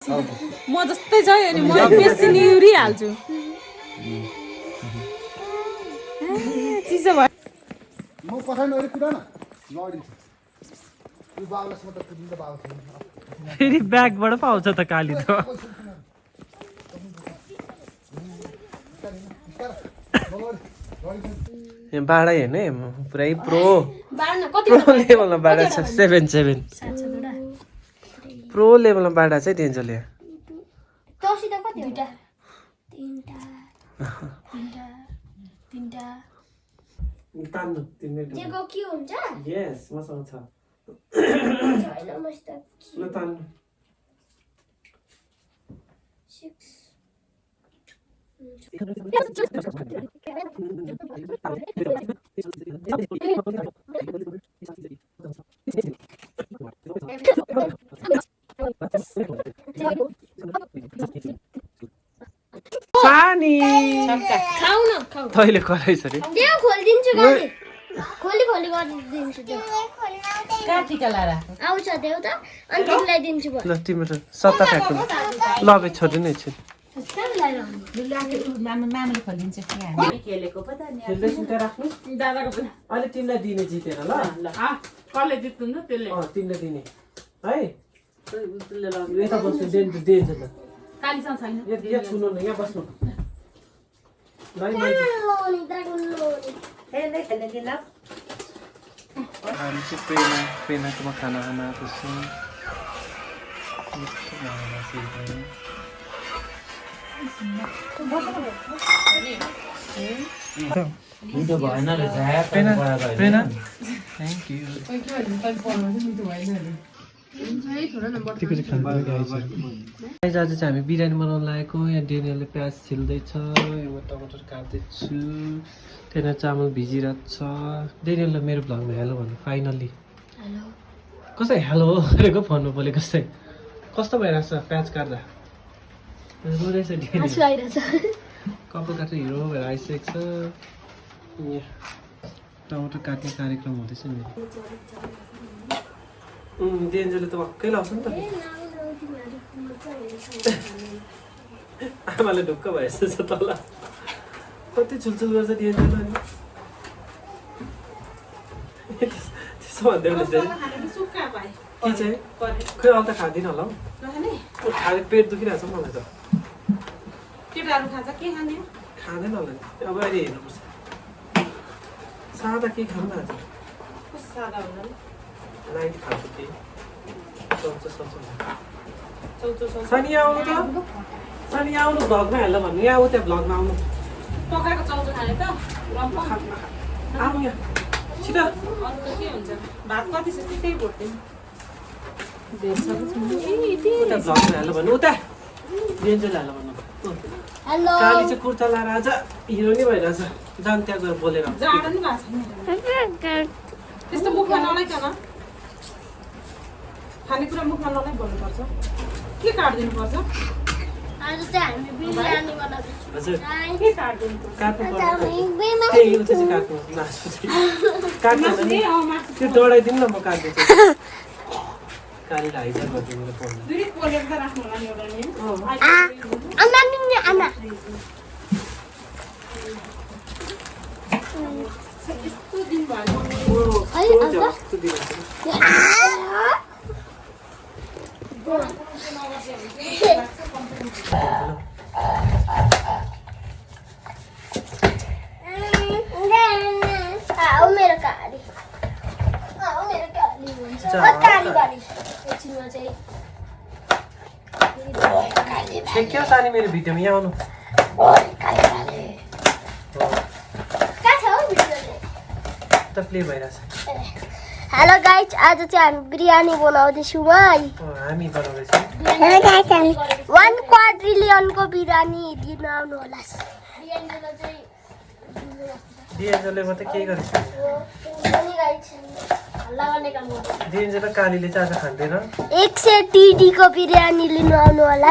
म जस्तै छ अनि म बेसी निउरी हाल्छु चिसो भयो म पठाउनु अरे कुरा न लडिन्छ यो बाबुलाई त कुदिन्छ बाबु छैन फेरि ब्यागबाट पाउँछ त काली त बाडा हेर्ने पुरै प्रो लेभलमा बाडा छ 7 प्रो लेभलमा बाडा चाहिँ डेन्जरले तान्नु जेको के हुन्छ यस मसँग छ छैन मस्त ल तान्नु 6 पानी खाऊ न खाऊ तैले कराइछ रे त्यो खोलिदिन्छु गाडी खोली गरिदिन्छु त्यो काठीका लारा आउँछ देऊ त अनि तिमीलाई दिन्छु ल तिम्रो सत्ता फ्याक्नु लबे छोड्नु नै छु मामाले खोलिदिन्छ खेलेको पो त खेल्दै सुन्दै राख्नु दादाको अहिले तिमीलाई दिने जितेर ल कसले जित्नु न त्यसले तिमीलाई दिने है यता बस्नु दिन्छ त कालीसँग छैन यहाँ छुनु न यहाँ बस्नु हामी चाहिँ प्रेनाकोमा खाना खान आएको छौँ प्रेना थ्याङ्क यू आज चाहिँ हामी बिरयानी बनाउन लागेको यहाँ डेनियलले प्याज छिल्दैछ यहाँ टमाटर काट्दैछु त्यहाँ चामल भिजिरहेको छ डेनियलले मेरो भ्लगमा हेलो भन्नु फाइनल्ली कसै हेलो गरेको फोनमा बोलेको कसै कस्तो भइरहेछ प्याज काट्दा रोइरहेछ डेनियल कपाल काटेर हिरो भएर आइसकेको छ यहाँ टमाटर काट्ने कार्यक्रम हुँदैछ नि डेन्जरले त भक्कै लाउँछ नि त आमाले ढुक्क भएछ तल कति छुलछुल गर्छ डेन्जरले अनि त्यसो भन्दै के चाहिँ खै अब त खाँदिनँ होला हौ खाँदै पेट दुखिरहेछ मलाई त केटाहरू खान्छ के खाने खाँदैन होला अब अहिले हेर्नुपर्छ सादा के खानु न आज सादा हुँदैन नाइट खाएको थिएँ सनी आउनु त सनी आउनु भ्लगमा हेर्ला भन्नु यहाँ आऊ त्यहाँ भ्लगमा आउनु पकाएको चाउचाउ खाने त आउनु यहाँ छिटो अरू त के हुन्छ भात कति छ त्यही भोट्दैन उता भ्लगमा हेर्ला भन्नु उता डेन्जर हाल्ला भन्नु काली चाहिँ कुर्ता लाएर आज हिरो नै भइरहेछ जान त्यहाँ गएर बोलेर जाडो नि भएको छैन त्यस्तो मुखमा नलाइकन खानेकुरा मुखमा नलाइ भन्नुपर्छ के काटिदिनु पर्छ आज चाहिँ हामी बिरयानी बनाउँदैछौँ हजुर के काटिदिनु पर्छ काट्नु पर्छ त्यही हो चाहिँ काट्नु काट्नु त्यो डढाइदिनु न म काट्दैछु कालीलाई हाइजर गरिदिनु मेरो फोनमा दुई पोलेर त राख्नु होला नि एउटा नि आमा यस्तो दिन भयो मेरो गाडी के हो सानी मेरो भिडियोमा यहाँ आउनु त प्ले भइरहेछ हेलो गाइज आज चाहिँ हामी बिरयानी बनाउँदैछौँ है हामी बनाउँदैछौँ 1 क्वाड्रिलियनको बिरयानी दिन आउनु होला डिएनजरले मात्रै के गरेछ डिएनजर कालीले चाहिँ आज खाँदैन 100 टिडीको बिरयानी लिनु आउनु होला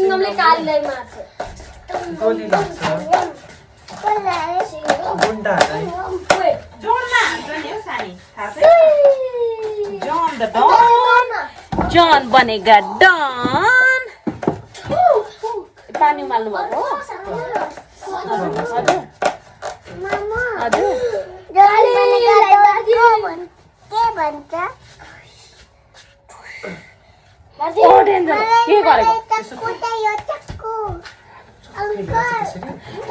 गुन्डाहरूलाई जोनमा हान्छ नि हौ सानी थाहा छ जन द डन जन बनेगा डन पानी उमाल्नु भएको हो हजुर ओ डेन्जर के गरेको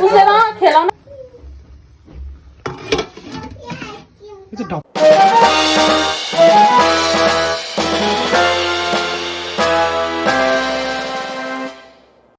उसले खेलाउनु यो चाहिँ